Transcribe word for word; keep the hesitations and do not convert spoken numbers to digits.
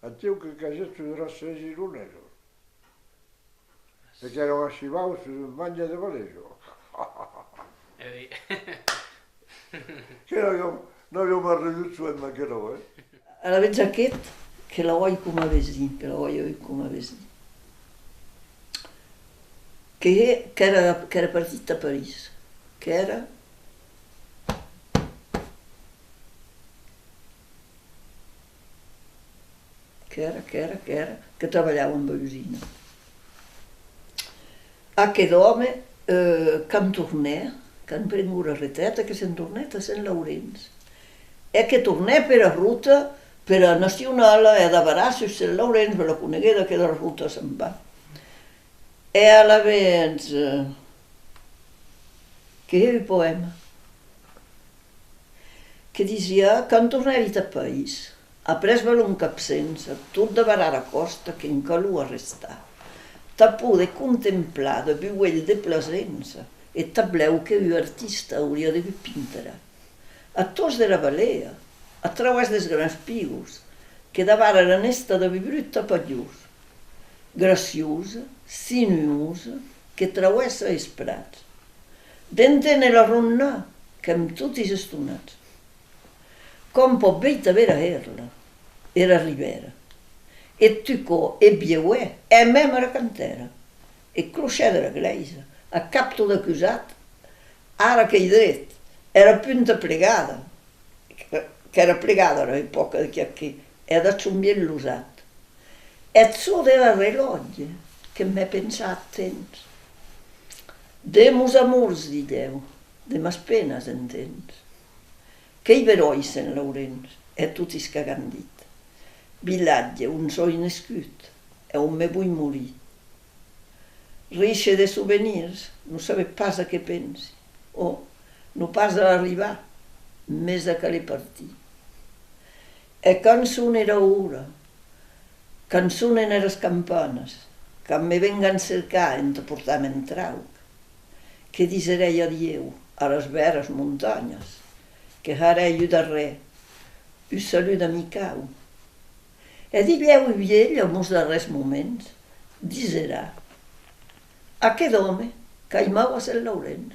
Atiu que casèt sus era sèis ironesos. E qu'èra un achivaus sus un mange de Valèjo. E oui. Que n'aviam, n'aviam arridut soent d'aquerò, eh? Alavetz aqueth, que l'auai coma vesin, que l'auai auut coma vesin. Que, qu'èra, qu'èra partit a París, qu'èra, qu'èra, qu'èra, qu'èra, que trabalhava en ua usina. Aqueth òme, eh, quand tornè, quand prengó era retrèta, que se'n tornèt a Sent Laurenç. E que tornè pera rota, pera nacionala, e davarà sus Sent Laurenç, be la coneguetz, aquera rota se'n va. E alavetz, eh, que hè un poèma. Que disiá: quand tornèri tath país, après bèra longa absença, tot davarà era còsta que'm caló arrestar, tà poder contemplar dab un uelh de plasença eth tablèu que un artista auriá degut pintarar. A tos dera valea, a trauès des grans pigos, que davarà era nèsta dab un brut tapadjós, graciosa, sinuosa, que trauèssa es prats. D'enténer la ronnar, qu'èm totis estonats. Qu'òm pòt veir tanben era hèrla, era ribèra, eth tucò, eth bieuèr, e mèma era cantèra, eth clochèr dera glèisa, a cap tot acusat, ara qu'ei dret, era punta plegada, qu'èra plegada ara epòca de Quilhaquer, e dab son vielh losat. Eth só dera relòtge, que'm hè pensar ath temps. De mos amors, dilhèu, de mas penas entens. Qu'ei beròi Sent Laurenç, e totis qu'ac an dit. Vilatge on soi nescut, e on me voi morir. Riche de sovenirs, non sabetz pas a qué pensi. Ò, non pas a arribar, mes a caler partir. E quand sone era ora, quand sonen eras campanas, quand me vengan cercar entà portar-me un trauc, que diserèi adieu aras bèras montanhas, que harèi un darrèr, un salut amicau. E dilhèu un vielh, a mos darrèrs moments, diserà: aqueth òme qu'aimava Sent Laurenç.